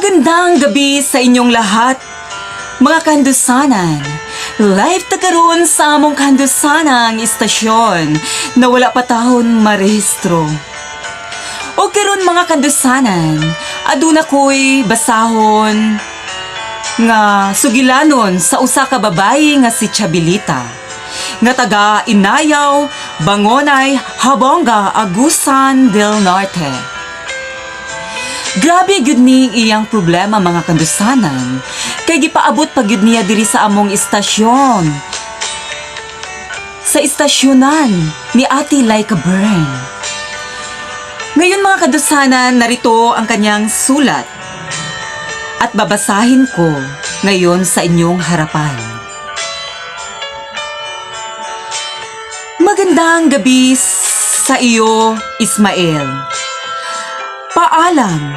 Magandang gabi sa inyong lahat, mga kandusanan. Live ta karon sa among kandusanang istasyon na wala pa tahon marehistro. O karon, mga kandusanan, aduna ko'y basahon nga sugilanon sa usa ka babayi nga si Chabilita nga taga Inayaw, Bangonay, Jabonga, Agusan del Norte. Grabe gyud ni iyang problema, mga kandusanan, kay gipaabot pa gyud niya diri sa among istasyon. Sa istasyonan ni Ate Laika Bern. Ngayon, mga kandusanan, narito ang kanyang sulat at babasahin ko ngayon sa inyong harapan. Magandang gabi sa iyo, Ismael. Paalam,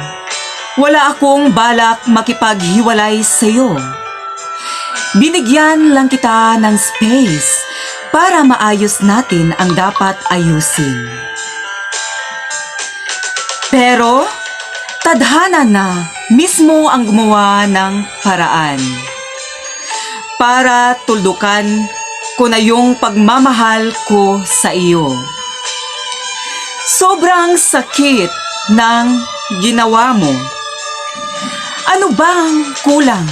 wala akong balak makipaghiwalay sa iyo. Binigyan lang kita ng space para maayos natin ang dapat ayusin. Pero, tadhana na mismo ang gumawa ng paraan para tuldukan ko na yung pagmamahal ko sa iyo. Sobrang sakit ng ginawa mo. Ano bang kulang?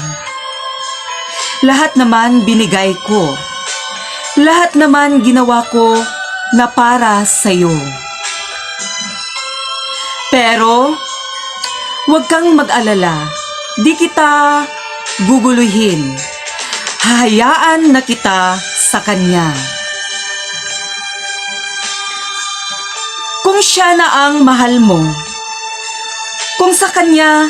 Lahat naman binigay ko. Lahat naman ginawa ko na para sa iyo. Pero, huwag kang mag-alala. Di kita guguluhin. Hahayaan na kita sa kanya. Kung siya na ang mahal mo, kung sa kanya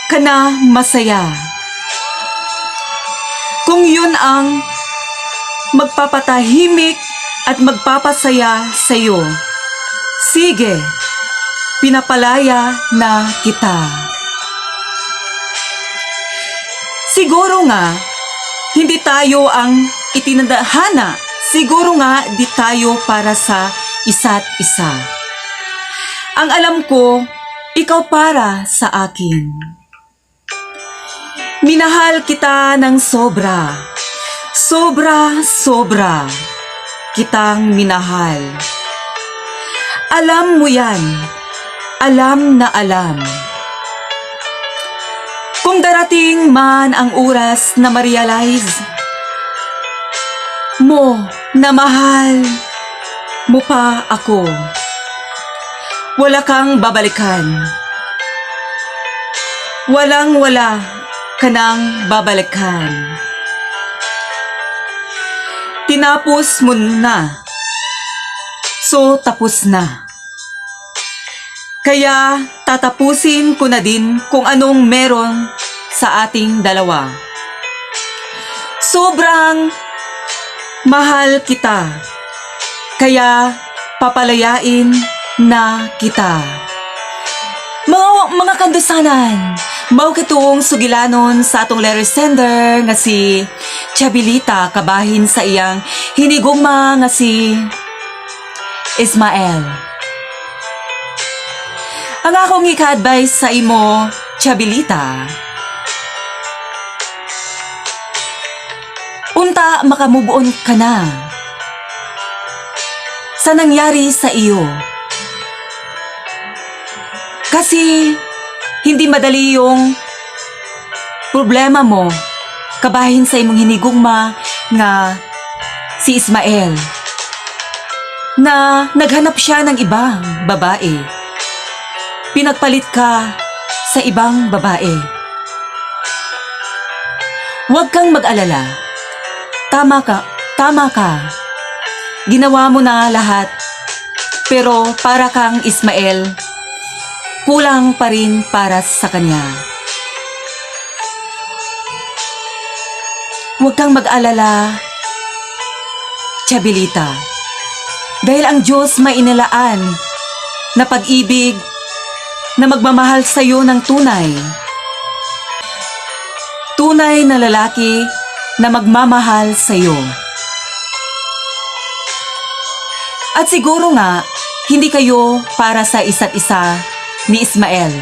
ka na masaya, kung yun ang magpapatahimik at magpapasaya sa'yo, sige, pinapalaya na kita. Siguro nga, hindi tayo ang itinadhana. Siguro nga, di tayo para sa isa't isa. Ang alam ko, ikaw para sa akin. Minahal kita ng sobra. Sobra, sobra. Kitang minahal. Alam mo yan. Alam na alam. Kung darating man ang oras na ma-realize mo na mahal mo pa ako, wala kang babalikan. Walang wala ka nang babalikan. Tinapos mo na. So tapos na. Kaya tatapusin ko na din kung anong meron sa ating dalawa. Sobrang mahal kita. Kaya papalayain na kita. Mga kandusanan, mao kitong sugilanon sa atong letter sender nga si Chabilita kabahin sa iyang hinigugma nga si Ismael. Ang akong ika-advise sa imo, Chabilita, unta maka-move on ka na sa nangyari sa iyo. Kasi hindi madali yung problema mo kabahin sa imong hinigugma nga si Ismael na naghanap siya ng ibang babae. Pinagpalit ka sa ibang babae. Huwag kang mag-alala. Tama ka, tama ka. Ginawa mo na lahat. Pero para kang Ismael, kulang pa rin para sa kanya. Huwag kang mag-alala, Chabilita. Dahil ang Diyos may inilaan na pag-ibig na magmamahal sa iyo ng tunay. Tunay na lalaki na magmamahal sa iyo. At siguro nga, hindi kayo para sa isa't isa ni Ismael.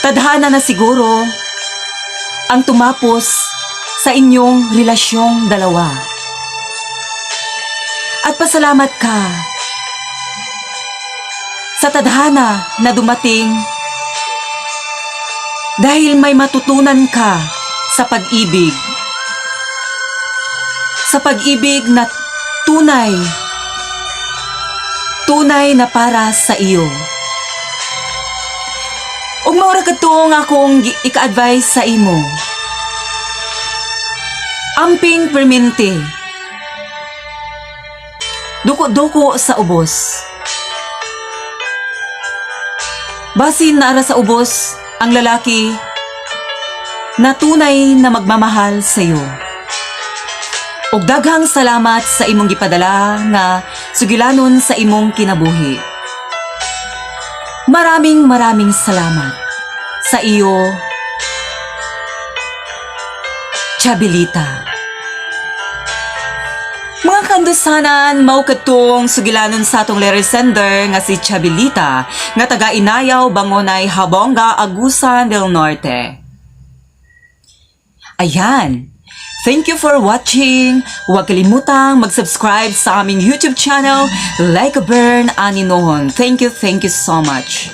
Tadhana na siguro ang tumapos sa inyong relasyong dalawa. At pasalamat ka sa tadhana na dumating dahil may matutunan ka sa pag-ibig. Sa pag-ibig na tunay, tunay na para sa iyo. Ug mao ra kadto nga akong ika-advise sa imo. Amping permente. Duko-duko sa ubos. Basin naa ra sa ubos ang lalaki na tunay na magmamahal sa iyo. Ug daghang salamat sa imong gipadala nga sugilanon sa imong kinabuhi. Maraming maraming salamat sa iyo, Chabilita. Mga kandusanan, mao kadtong sugilanon sa atong letter sender nga si Chabilita nga taga Inayaw, Bangonay, Jabonga, Agusan del Norte. Ayan. Thank you for watching. Huwag kalimutang mag-subscribe sa aming YouTube channel, Like a Burn Aninohon. Thank you so much.